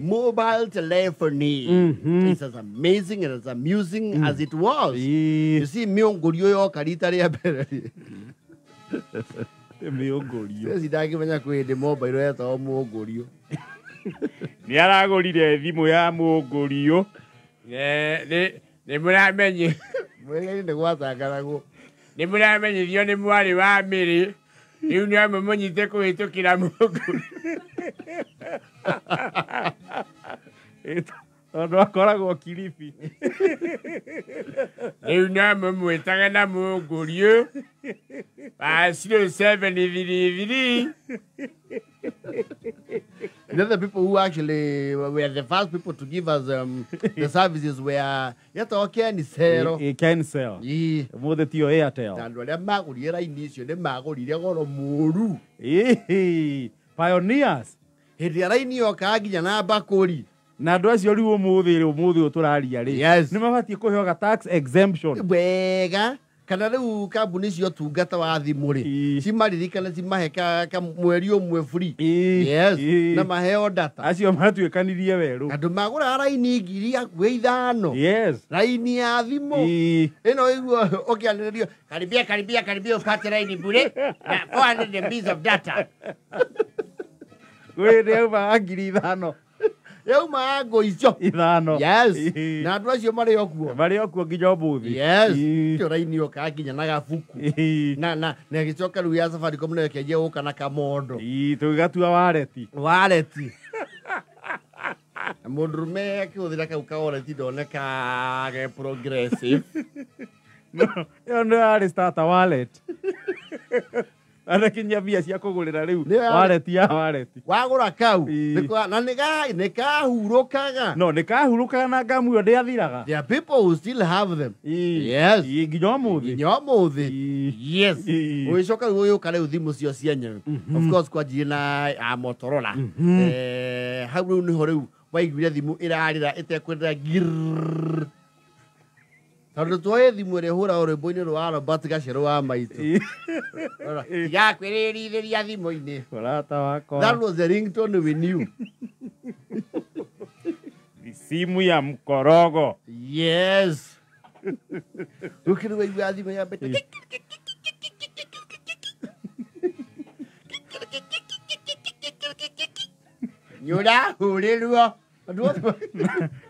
Mobile telephony is as amazing and as amusing as it was. You see, mĩũngũrio yoka rita rĩa mbere rĩ. Mĩũngũrio. Ceci ndangĩmenya kwĩ hĩndĩ mobile yetagwo mũngũrio. Nĩ aragũrire thimũ ya mũngũrio. Nĩ mũramenyi. Mwega-inĩ nĩ gwatangathagwo. Nĩ mũramenyithio nĩ mwarĩ wa Mĩrĩ. Rĩu no mũmũnyite kũhĩtũkĩra mũngũrio. Tondũ akoragwo Kilifi. Rĩu no mũmwĩtage na mũngũrio wa 0733. The other people who actually were the first people to give us the services were yetagwo Ken Cell. Kencell. Ĩĩ. Ũmũthĩ tiyo Airtel. Na andũ arĩa magũrire raini icio nĩ magũrire goro mũru. Ĩĩ, pioneers. Hĩndĩ ĩrĩa raini yokaga nginya na mbakũri. Na andũ acio rĩu ũmũthĩ rĩ, ũmũthĩ ũyũ tũraria rĩ, Yes. nĩ mabatiĩ kũheo ga tax exemption. Wega. Kana rĩu kambuni cia ũtungata wa thimũ rĩ, cimaririkane cimahe ka mweri ũmwe free. Yes. Na maheo data. Acio matuĩkanirie werũ. Andũ magũraga raini ngiri hakuhĩ 5. Yes. Raini ya thimũ. Ĩno ĩguo ũkĩanĩrĩrio, karibia karibia karibia upate raini bure na 400 MBs of data. Gwĩ hĩndĩ yaumaga ngiri 5. Yaumaga ngũ icio. 5. Yes. Na andũ acio marĩ o kuo. Marĩ o kuo nginya ũmũthĩ. Yes. Ĩyo raini yokaga nginya na gabuku. Na na ĩgĩcoka rĩu ya Safaricom nayo ĩkĩanjia gũka na kamondo. Tũgĩgatua wareti. Wareti. Na mũndũrũme akĩhũthĩra kau ka wallet ndonekaga ge progressive. Ĩyo nĩyo yarĩ starter wallet. Anakinyia mbia cia kũgũrĩra rĩu Nĩyo yarĩ- wallet ya wallet. Wagũra kau, na nĩ kahurũkaga. No, nĩ kahurũkaga na ngamu ĩyo ndĩathiraga. There are people who still have them. Yes. Nginya ũmũthĩ. Nginya ũmũthĩ. Yes. Ũgĩcoka rĩu ũgĩũka rĩu thimũ cio cienyewe. Of course kwanjirie na ya Motorola. Hau rĩu nĩho rĩu waiguire thimũ ĩrarĩra ĩtekwendera girrrr. Tondũ tuoĩ thimũ ĩrĩa ĩhũragwo rwĩmbo-inĩ rwa Robert Gacerũ wa maitũ. Tigakwĩrĩrithĩria thimũ-inĩ. Mũrata wakwa. That was the ringtone we knew. Simu ya mkorogo. Yes. Rũkĩrĩ waigua thimũ ya mbete. Nĩũrahũrĩrwo. Andũ othe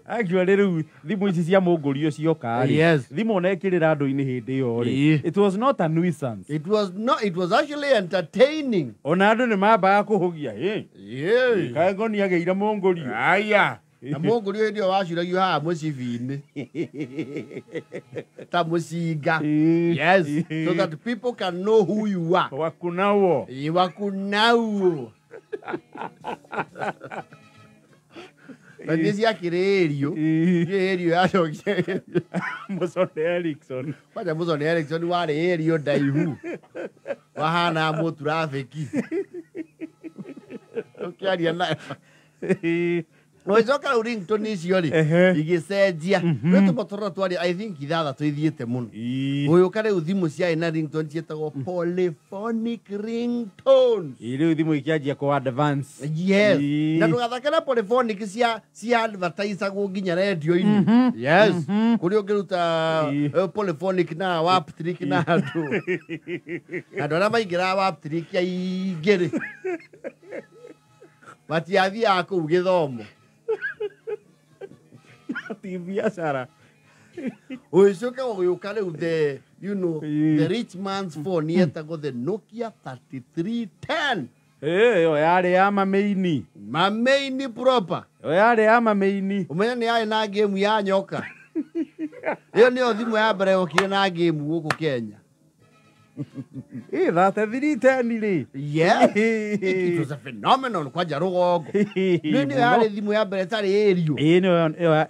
Actually rĩu thimũ ici cia mũngũrio cioka rĩ, Yes. thimũ ona ĩkĩrĩra andũ-inĩ hĩndĩ ĩyo rĩ, it was not a nuisance. It was not, it was actually entertaining. Ona andũ nĩ mambaga kũhũgia, "Ĩ, Yeah. kaĩ ngoni agĩire mũngũrio." Aya. Na mũngũrio hĩndĩ ĩyo wacuragio haha mũcibi-inĩ. Ta mũcinga. Yes. So that people can know who you are. Wakunauo. Ĩ, wakunauo. Na nĩ ciakĩrĩrio. Ĩrio yacokire. Mũsone Erickson. Kwanja Mũsone Erickson warĩ ĩrio ndaihu. Wahana mũturabĩki. Ũkĩaria nayo. Ũgĩcoka rĩu ringtone icio rĩ, igĩcenjia. Rĩu tũmotorola twarĩ I think 6 ithiĩte mũno. Ũgĩũka rĩu thimũ ciarĩ na ringtone ciĩtagwo polyphonic ringtones. Rĩu thimũ ikĩanjia kũ advance. Yes. Na ndũgathake na polyphonic cia advertisagwo nginya redio-inĩ. Yes. Kũrĩa ũngĩruta polyphonic na waptrick na andũ. Andũ arĩa maingĩraga waptrick aingĩ rĩ, matiathiaga kũu gĩthomo. Ti biacara. Ũgĩcoka ũgĩũka rĩu the, you know, the rich man's phone yetagwo the Nokia 3310. Ĩyo yarĩ ya mamĩini. Mamĩini proper. Ĩyo yarĩ ya mamĩini. Ũmenya nĩ yarĩ na game ya nyoka. Ĩyo nĩyo thimũ ya mbere yokire na game gũkũ Kenya. Ĩ, 3310 rĩ. Yeah. It was a phenomenon kwanja rũgongo. Nĩ nĩyo yarĩ thimũ ya mbere ĩtarĩ ĩrio. Ĩ,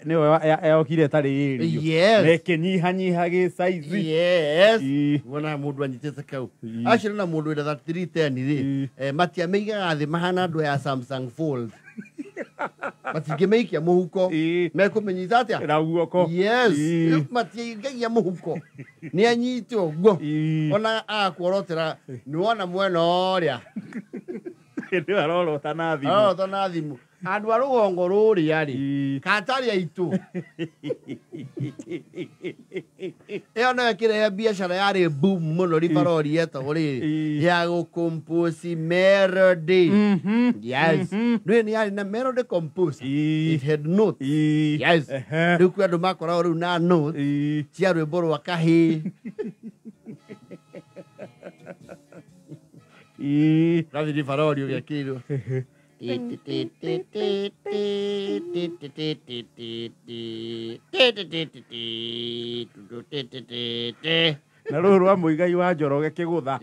nĩyo yokire ĩtarĩ ĩrio. Yes. Na ĩkĩnyihanyiha gĩ size. Yes. Wona mũndũ anyitĩte kau. Acio na mũndũ wĩna 3310 rĩ, matiamĩigaga thĩ mahana andũ ya Samsung Fold. Matingĩmĩikia mũhuko. Mekũmĩnyita atĩa? Na guoko. Yes. Matiingagia mũhuko. Nĩ anyite ũguo. Ona agakuorotera nĩ wona mwena ũrĩa. Hĩndĩ ĩyo arorota na thimũ. Arorota na thimũ. Andũ a rũgongo rũrĩa rĩ katarĩ aitũ ĩyo nayo ĩkĩrehe biacara yarĩ boom mũno ribarori yetagwo rĩrĩ ya gũcompose melody. Yes, nĩ nĩ yarĩ na melody compose. It had notes. Yes, rĩu kwĩ andũ makoragwo rĩu na notes cia rwĩmbo rwa kahĩĩ. Rathiĩ ribarori ũgekĩirwo na rũũ rwa Mũigai wa Njoroge kĩgũtha.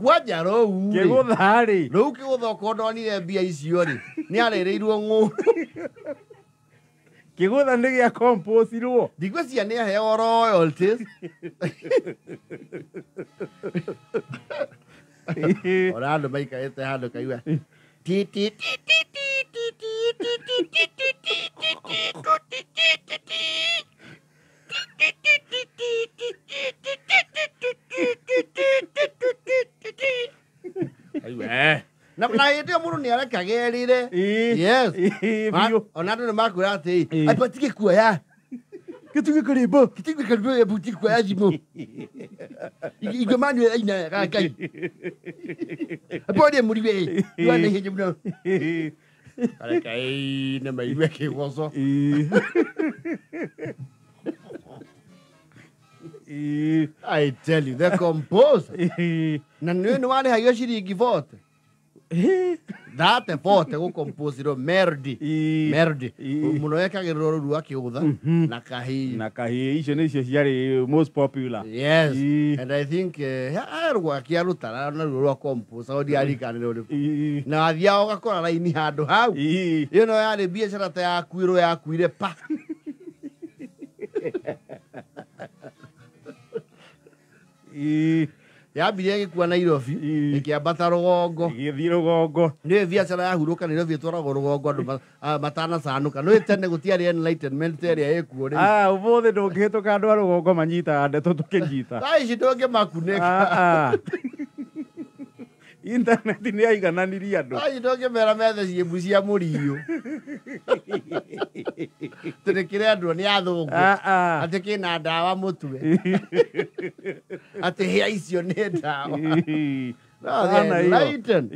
Kwanja rũu rĩ. Kĩgũtha rĩ. Rũu kĩgũtha okorwo ndonire mbia icio rĩ nĩ arĩrĩirwo ng'ũndũ. Kĩgũtha nĩ gĩa composirwo. Ndigwĩciria nĩ aheo royalties. Ona andũ maikarĩte handũ kaigua ti ti ti ti ti ti ti ti ti ti ti ti ti ti ti ti ti ti. Na hĩndĩ ĩyo mũndũ nĩ arekaga erĩre. Yes. Ona andũ nĩ makwĩra atĩ abatige kuoya gĩtige kĩrĩmbo gĩtige kĩrĩmbo ebuti kuoya thimũ igwe Manuel aina wega Ngai aborie mũriwe iwa na ihenya mũno areka ĩĩ maigue kĩgoco. I tell you, the composer. Na nĩ nĩ warĩhagio ciringi 40. Thate 40 gũcomposirwo melody. Melody. Mũno yekagĩrĩrwo rũru rwa kĩgũtha na kahĩĩ. Na kahĩĩ icio nĩcio ciarĩ most popular. Yes. And I think rwa kĩa rũtara naruo rwa compose o ndiarikanĩrwo rĩkũ. Na wathiaga ũgakora raini handũ hau. Ĩyo no yarĩ biacara ta yakuirwo yakuire pa. Yambirie ĩgĩkua Nairobi ĩkĩambata rũgongo ĩgĩthiĩ rũgongo. Nĩ biacara yahurũka Nairobi ĩtwaragwo rũgongo andũ matanacanũka. Nĩ tene gũtiarĩ enlightenment ĩrĩa ĩkuo rĩu. Ũmũthĩ ndũngĩhĩtũka andũ a rũgongo manyitaga ndeto tũkĩnyita. Thaa ici ndũngĩmakunĩka. Internet nĩ yaigananirie andũ. Thaa ici ndũngĩmera methe ciĩmbu cia mũriũ. Tondũ kĩrendwo nĩ athũngũ. Atĩ kĩna ndawa mũtwe. Atĩ hĩa icio nĩ ndawa. No, they are enlightened.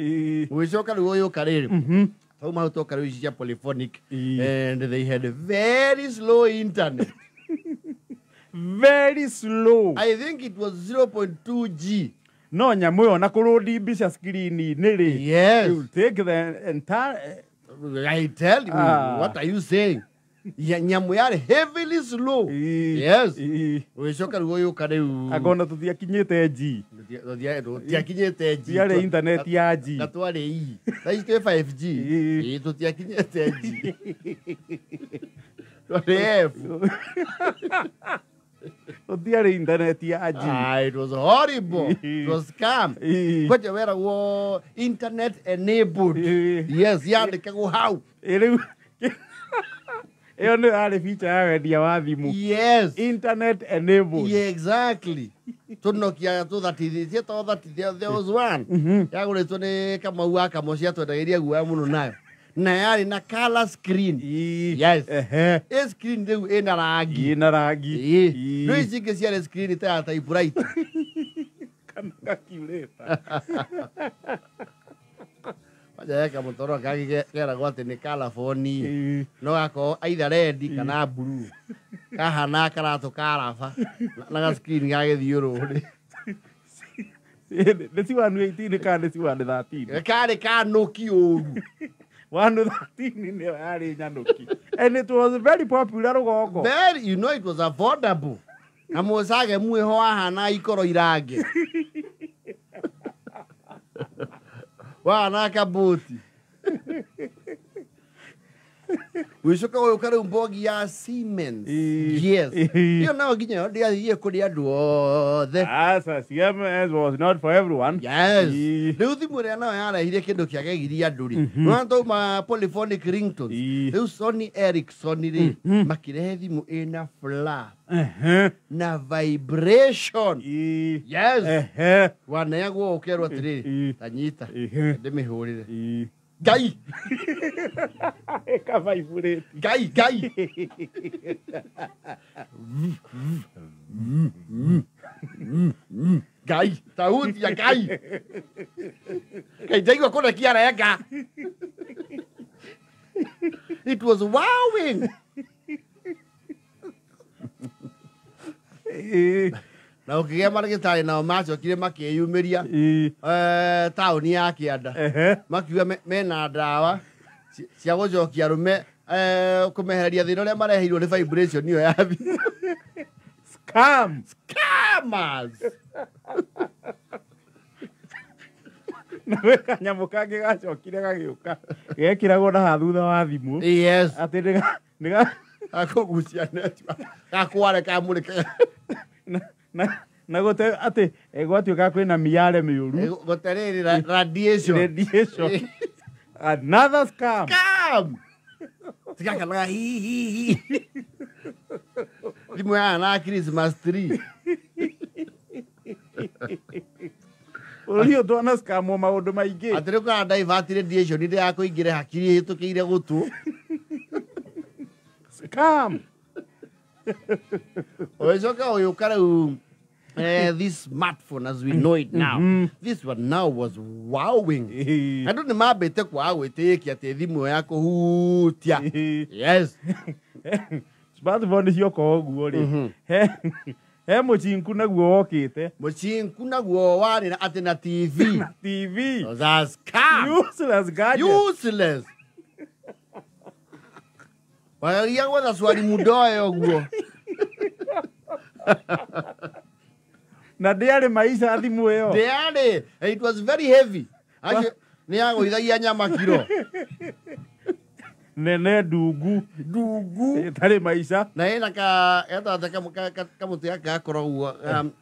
Ũgĩcoka rĩu ũyũka rĩrĩ. Twauma hau twoka rĩu ici cia polyphonic. And they had very slow internet. Very slow. I think it was 0.2 G. No nyamũ ĩyo na kũrũndi mbica screen-inĩ rĩ. Yes. You take the entire. I tell you, what are you saying? Nyamũ yarĩ heavily slow. Yes. Ũgĩcoka rĩu ũyũka rĩu. Angona tũtiakinyĩte G. Tũtiakinyĩte G. Tiarĩ internet ya G. Na twarĩ E. Thaa ici twĩ 5G. Tũtiakinyĩte G. Twarĩ F. Tũtiarĩ internet ya G. It was horrible. It was scam. Kwanja weragwo internet enabled. Yes, yandĩkagwo hau. Rĩu ĩyo nĩ yarĩ feature ya wendia wa thimũ. Yes. Internet enabled. Yeah, exactly. Tũnokia tũthatithia cietagwo thatithia, there was one. Yagũrĩtwo nĩ Kamau wa Kamoci atwendagĩria guoya mũno nayo. Na yarĩ na color screen. Yes. Ĩ screen rĩu ĩna rangi. Ĩna rangi. Rĩu ici ingĩ ciarĩ screen ta ya typewriter. Kana calculator. Kwanja he kamũtoro kangĩ keragwo atĩ nĩ color phone. No gakorwo either red kana blue. Kahana karatũ ka raba na ga screen ga gĩthiũrũrĩ. Nĩ ci 118 kana nĩ ci 113? Karĩ kanũki ũru. 113 nĩyo yarĩ nyanũki. And it was very popular rũgongo. Very, you know it was affordable. Na mũcage mwĩho wahana ikoro irange. Wahana kabũti. Ũgĩcoka ũgĩũka rĩu mbogi ya Siemens. Yes. Ĩyo nayo nginya yo ndĩathiire kũrĩ andũ othe. Asa, Siemens was not for everyone. Yes. Rĩu thimũ ĩrĩa nayo yarehire kĩndũ kĩagegirie andũ rĩ. Nĩwona twauma polyphonic ringtones. Rĩu Sony Ericsson rĩ makĩrehe thimũ ĩna flap na vibration. Yes. Waneagwo ũkerwo atĩrĩrĩ, ta nyita ndĩmĩhũrĩre. Ngai. Ĩka-vibrate. Ngai, Ngai. Ngai, sauti ya Ngai. Ngai ndaigua kũrekia renga. It was wowing. Na ũkĩgĩa marĩgĩtarĩ nao macokire makĩyumĩria taũni ya Kĩanda. Makiuga mena ndawa cia gũcokia arũme, kũmehereria thĩna ũrĩa mareheirwo nĩ vibration ĩyo ya thimũ. Scam. Scammers. Na gwĩ kanyamũ kangĩ gacokire gagĩũka gekĩragwo na ha thutha wa thimũ. Yes. Atĩ nĩga gakũgucia network. Gakware kamũrĩke. Na gũte atĩ gwatuĩka kwĩna mĩare mĩũru. Gũterĩrĩ radiation. Radiation. Another scam. Scam. Tigakanaga hi hi hi. Thimũ ya na Christmas tree. Bũrũri ũyũ twana scamwo maũndũ maingĩ. Atĩ rĩu kana divert radiation ĩrĩa ya kũingĩra hakiri ĩhĩtũkĩire gũtũ. Scam. Ũgĩcoka ũgĩũka rĩu this smartphone as we know it now. This one now was wowing. Andũ nĩ mambĩte kwaga gwĩtĩkia atĩ thimũ ĩyo ya kũhutia. Yes. Smartphone cioka ũguo rĩ. He mũchinku naguo wokĩte. Mũchinku naguo warĩ na atĩ na TV. Na TV. That's scam. Useless gadget. Useless. Wagagia gwetha swali mundoe ũguo. Na ndĩarĩ maica thimũ ĩyo. Ndĩarĩ. It was very heavy. Acio nĩ yagũithagia nyama kiro. Nene ndungu. Ndungu. Ĩtarĩ maica. Na ĩna gatagatĩ kamũtĩ gaka gakoragwo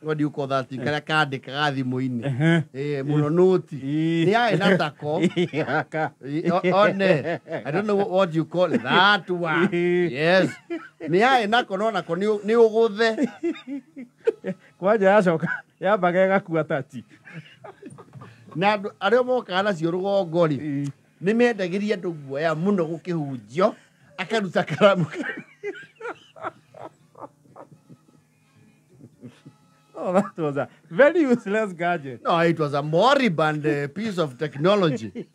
what do you call that thing, karĩa kandĩkaga thimũ-inĩ. Mũno nũti. Nĩ yarĩ na tako. One. I don't know what you call it. That one. Yes. Nĩ yarĩ nako no nako nĩ ũgũthe. Kwanja yacoka yambaga ĩgakua tachi. Na andũ arĩa mokaga nacio rũgongo rĩ, nĩ mendagĩria andũ guoya mũno gũkĩhunjio, akaruta karamu. Oh, that was a very useless gadget. No, it was a moribund piece of technology.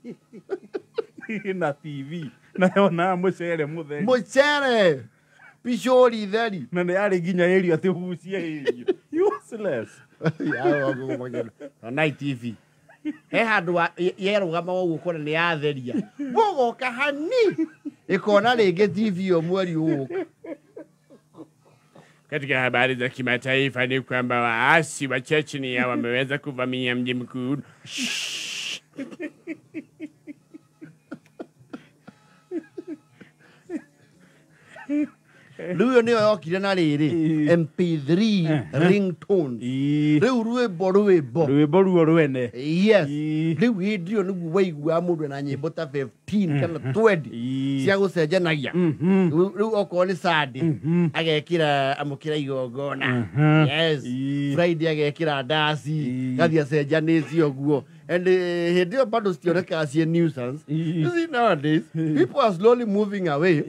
Na TV. Na yona mũcere mũtheri. Mũcere. Picori theri. Na nĩ yarĩ nginya ĩrio atĩ hucie ĩrio. Useless. Na TV. He handũ yerũgama ũguo kũrĩa nĩ yatheria. Gũgoka hani. Ĩkona rĩngĩ TV ĩyo mweri ũgũka. Katika habari za kimataifa ni kwamba waasi wa Chechnya wameweza kuvamia mji mkuu. Rĩu ĩyo nĩyo yokire na rĩrĩ MP3 ringtone. Rĩu rwĩmbo rwĩmbo. Rwĩmbo ruo rwene. Yes. Rĩu hĩndĩ ĩyo nĩguo waiguaga mũndũ ena nyĩmbo ta 15 kana 20 cia gũcenjanagia. Rĩu okorwo nĩ Sunday agekĩra amũkĩra igongona. Yes. Friday agekĩra ndaci gathiĩ acenjanĩtie ũguo. And hĩndĩ ĩyo bado citionekaga ciĩ nuisance. You see nowadays people are slowly moving away.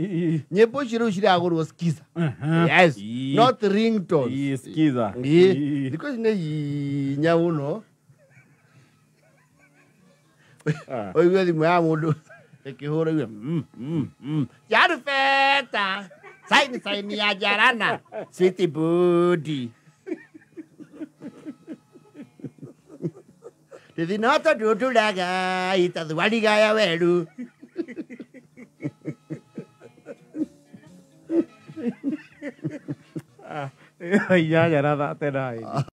Nyĩmbo ici rĩu ciragũrwo skiza. Yes. Not ringtones. Skiza. Thikũ ici nĩ hinya mũno. Ũigue thimũ ya mũndũ ĩkĩhũra igue Jarufeta saini saini ya jarana sweet body. Tithinoto tutulaga itathwariga ya weru. Inyanya na 39.